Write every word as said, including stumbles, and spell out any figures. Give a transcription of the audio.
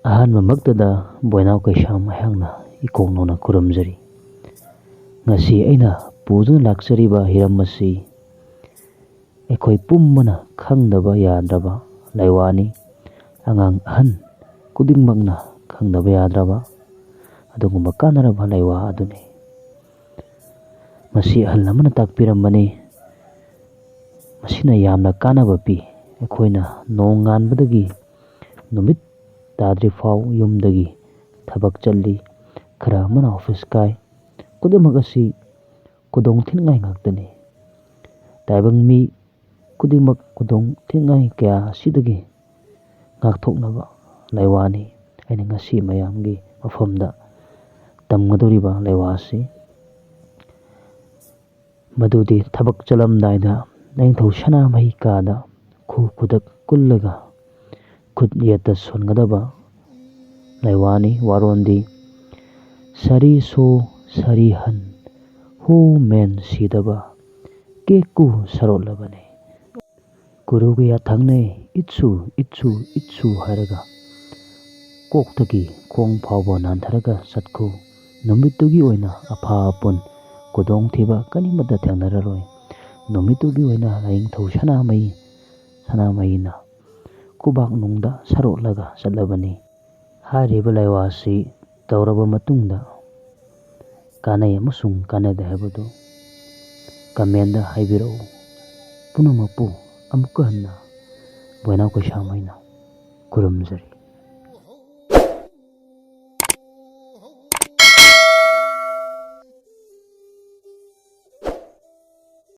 ꯑꯍꯥꯟꯕꯃꯛꯇꯗ ꯕꯣꯏꯅꯥꯎ ꯀꯩꯁꯥꯝ ꯑꯩꯍꯥꯛꯅ ꯏꯀꯣꯛ ꯅꯧꯅ ꯈꯨꯔꯨꯝꯖꯔꯤ꯫ ꯉꯁꯤ ꯑꯩꯅ ꯄꯨꯗꯨꯅ ꯂꯥꯛꯆꯔꯤꯕ ꯍꯤꯔꯝ ꯑꯁꯤ ꯑꯩꯈꯣꯏ ꯄꯨꯝꯕꯅ ꯈꯪꯗꯕ ꯌꯥꯗ꯭ꯔꯕ ꯂꯩꯋꯥꯅꯤ꯫ ꯑꯉꯥꯡ ꯑꯍꯟ ꯈꯨꯗꯤꯡꯃꯛꯅ ꯈꯪꯗꯕ ꯌꯥꯗ꯭ꯔꯕ ꯑꯗꯨꯒꯨꯝꯕ ꯀꯥꯟꯅꯔꯕ ꯂꯩꯋꯥ ꯑꯗꯨꯅꯤ꯫ ꯃꯁꯤ ꯑꯍꯜ ꯑꯃꯅ ꯇꯥꯛꯄꯤꯔꯝꯕꯅꯤ꯫ ꯃꯁꯤꯅ ꯌꯥꯝꯅ ꯀꯥꯟꯅꯕ ꯄꯤ꯫ ꯑꯩꯈꯣꯏꯅ ꯅꯣꯡ ꯉꯥꯟꯕꯗꯒꯤ ꯅꯨꯃꯤꯠ ꯇꯥꯗ꯭ꯔꯤꯐꯥꯎ ꯌꯨꯝꯗꯒꯤ ꯊꯕꯛ ꯆꯠꯂꯤ, ꯈꯔ ꯑꯃꯅ ꯑꯣꯐꯤꯁ ꯀꯥꯏ꯫ ꯈꯨꯗꯤꯡꯃꯛ ꯑꯁꯤ ꯈꯨꯗꯣꯡ ꯊꯤꯅꯤꯡꯉꯥꯏ ꯉꯥꯛꯇꯅꯤ꯫ ꯇꯥꯏꯕꯪ ꯃꯤ ꯈꯨꯗꯤꯡꯃꯛ ꯈꯨꯗꯣꯡ ꯊꯤꯅꯤꯡꯉꯥꯏ ꯀꯌꯥ ꯑꯁꯤꯗꯒꯤ ꯉꯥꯛꯊꯣꯛꯅꯕ ꯂꯩꯋꯥꯅꯤ ꯑꯩꯅ ꯉꯁꯤ ꯃꯌꯥꯝꯒꯤ ꯃꯐꯝꯗ ꯇꯝꯒꯗꯧꯔꯤꯕ ꯂꯩꯋꯥ ꯑꯁꯤ꯫ ꯃꯗꯨꯗꯤ ꯊꯕꯛ ꯆꯠꯂꯝꯗꯥꯏꯗ ꯂꯥꯏꯅꯤꯡꯊꯧ ꯁꯅꯥꯃꯍꯤ ꯀꯥꯗ ꯈꯨ ꯈꯨꯗꯛ ꯀꯨꯜꯂꯒ ꯈꯨꯠ ꯌꯦꯠꯇ ꯁꯣꯟꯒꯗꯕ ꯂꯩꯋꯥꯅꯤ꯫ ꯋꯥꯔꯣꯟꯗꯤ ꯁꯥꯔꯤ ꯁꯣ ꯁꯥꯔꯤ ꯍꯟ ꯍꯣ ꯃꯦꯟ ꯁꯤꯗꯕ ꯀꯦꯛꯀꯨ ꯁꯔꯣꯠꯂꯕꯅꯤ꯫ ꯀꯨꯔꯨꯒꯤ ꯌꯥꯊꯪꯅꯦ, ꯏꯠꯁꯨ ꯏꯠꯁꯨ ꯏꯠꯁꯨ ꯍꯥꯏꯔꯒ ꯀꯣꯛꯇꯒꯤ ꯈꯣꯡ ꯐꯥꯎꯕ ꯅꯥꯟꯊꯔꯒ ꯆꯠꯈꯣ꯫ ꯅꯨꯃꯤꯠꯇꯨꯒꯤ ꯑꯣꯏꯅ ꯑꯐ ꯑꯄꯨꯟ ꯈꯨꯗꯣꯡꯊꯤꯕ ꯀꯔꯤꯃꯠꯇ ꯊꯦꯡꯅꯔꯔꯣꯏ꯫ ꯅꯨꯃꯤꯠꯇꯨꯒꯤ ꯑꯣꯏꯅ ꯂꯥꯏꯅꯤꯡꯊꯧ ꯁꯅꯥꯃꯍꯤ ꯁꯅꯥꯃꯍꯤꯅ ꯈꯨꯕꯥꯛ ꯅꯨꯡꯗ ꯁꯔꯣꯠꯂꯒ ꯆꯠꯂꯕꯅꯤ꯫ ꯍꯥꯏꯔꯤꯕ ꯂꯩꯋꯥ ꯑꯁꯤ ꯇꯧꯔꯕ ꯃꯇꯨꯡꯗ ꯀꯥꯟꯅꯩ ꯑꯃꯁꯨꯡ ꯀꯥꯟꯅꯗꯦ ꯍꯥꯏꯕꯗꯨ ꯀꯃꯦꯟꯗ ꯍꯥꯏꯕꯤꯔꯛꯎ꯫ ꯄꯨꯝꯅꯃꯛꯄꯨ ꯑꯃꯨꯛꯀ ꯍꯟꯅ ꯕꯣꯏꯅꯥꯎ ꯀꯩꯁꯥꯝ ꯑꯩꯅ ꯈꯨꯔꯨꯝꯖꯔꯤ꯫